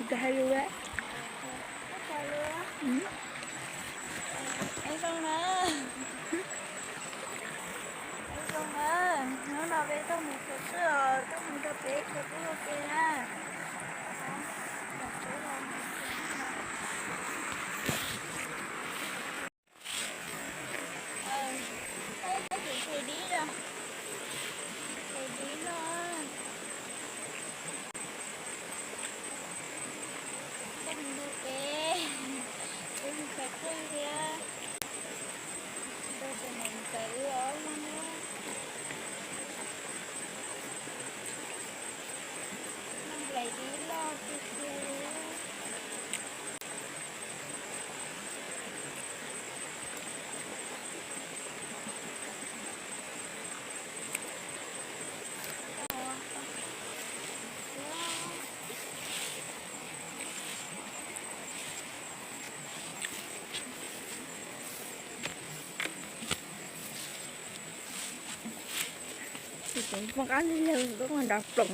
Ces hais lus lawm. Es zoo na. Es zoo na. Hnub no peb tuaj mus khaws tswb os, tuaj mus nrog peb khaws tswb ua ke na. Thaiv dib os. Thaiv dib no. Tuaj mus nrog peb, peb mus khaws tswb thiab. Tuaj mus khaws tswb os. Noj nplaim dib loj tiag tiag li. Tsis tseem poob qab li lawm, lub nrad ploom.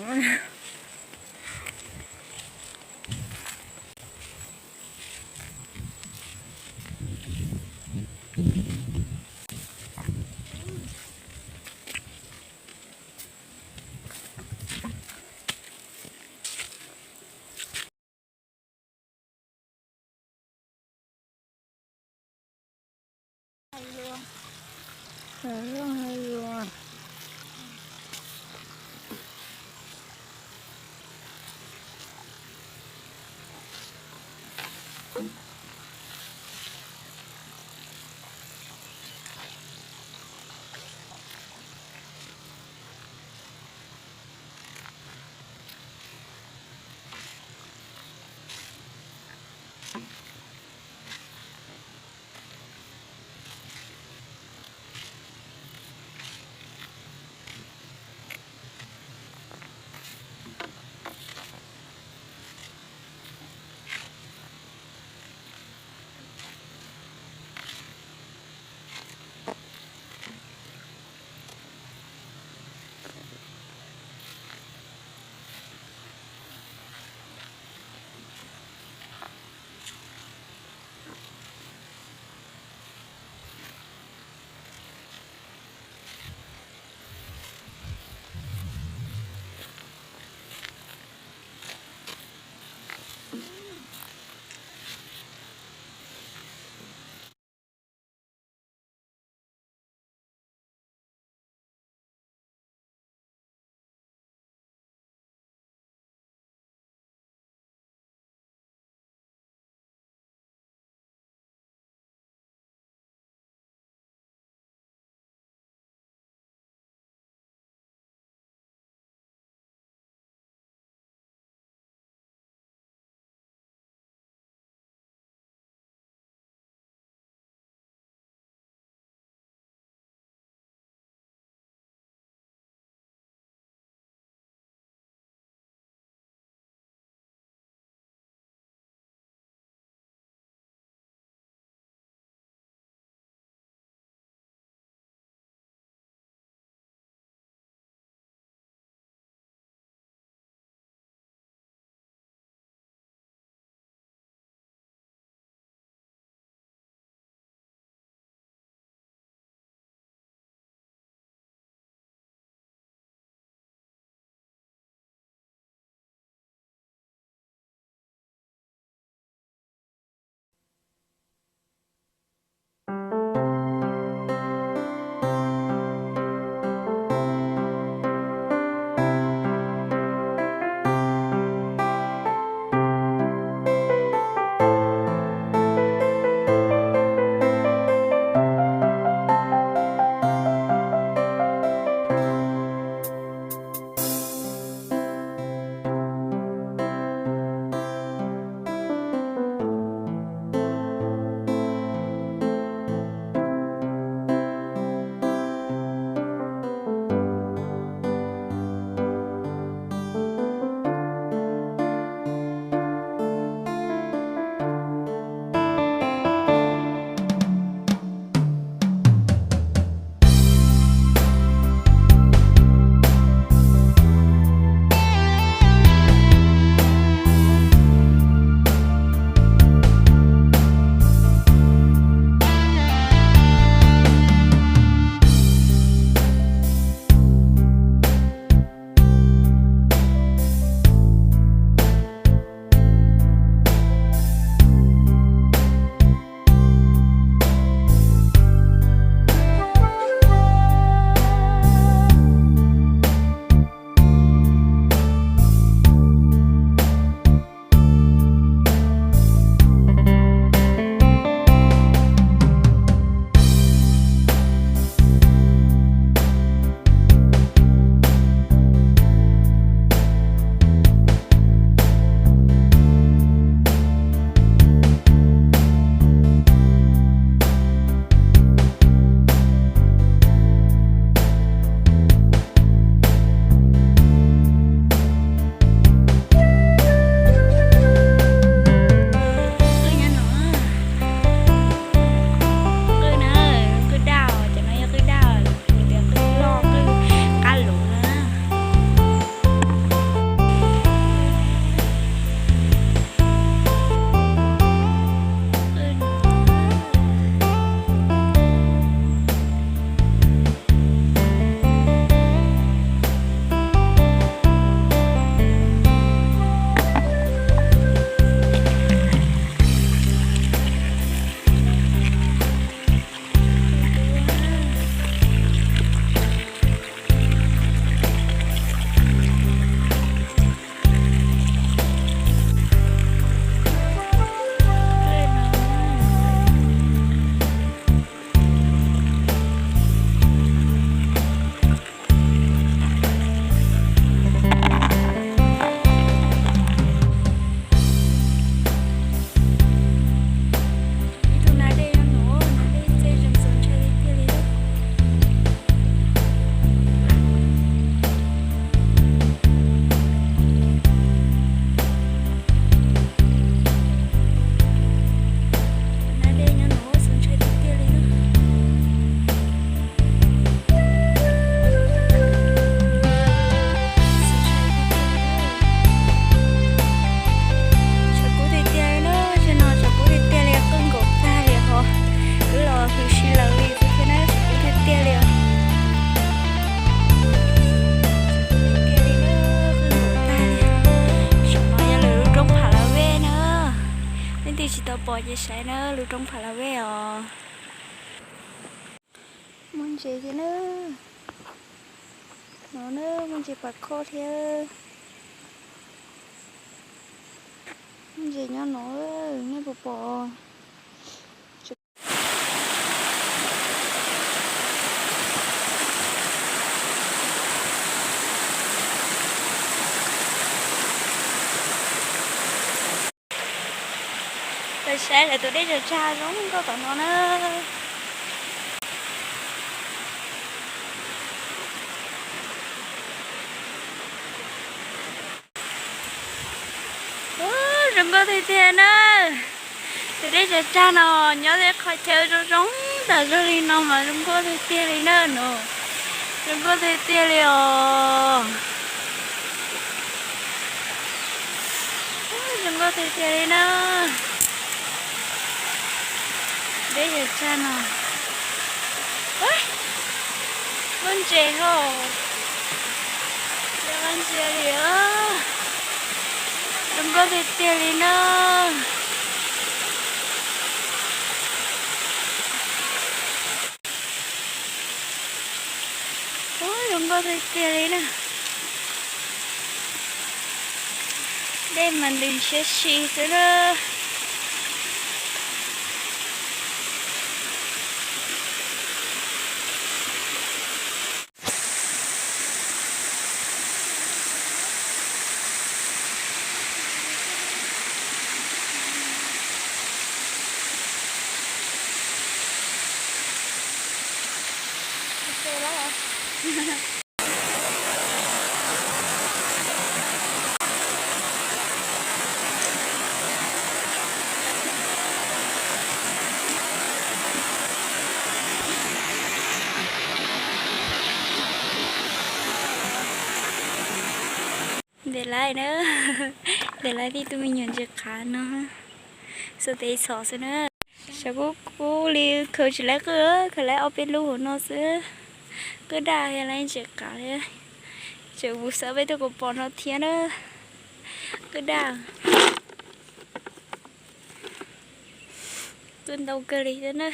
Tsis tau pom ces saib na, lub roob Pha La Vej os. Muaj ntses thiab na. No na, muaj ntses pas khoj thiab. Muaj ntses nyob no, nej puas pom? Peb saib lawv tus dej tsag tsag zoo nkauj tom no na. Ub, zoo nkauj tiag tiag na. Tus dej tsag tsag no nyob tej qhov chaw zoo zoo tas zog li no mas zoo nkauj tiag tiag li na no. Zoo nkauj tiag tiag li os. Ub, zoo nkauj tiag tiag li na. Dej tsag tsag no. Muaj ntses hos. Yog vaj ntsia li os. Zoo nkauj tiag tiag li na. Ub, zoo nkauj tiag tiag li na. Dej mas ntws ntshiab si xwb na. Ntev lawm na, ntev lawm tib tug me nyuam ntsis qav no, xuas tes txhom xwb na. Sav kub kub li, khaws tsis laib qwj, khaws laib ob peb lub hauv no xwb. Qwj daj thiab, laib ntsis qav thiab. Tseem mus xav peb tug kaus pos no thiab na. Qwj daj. Qwj ntau kawg li thiab na.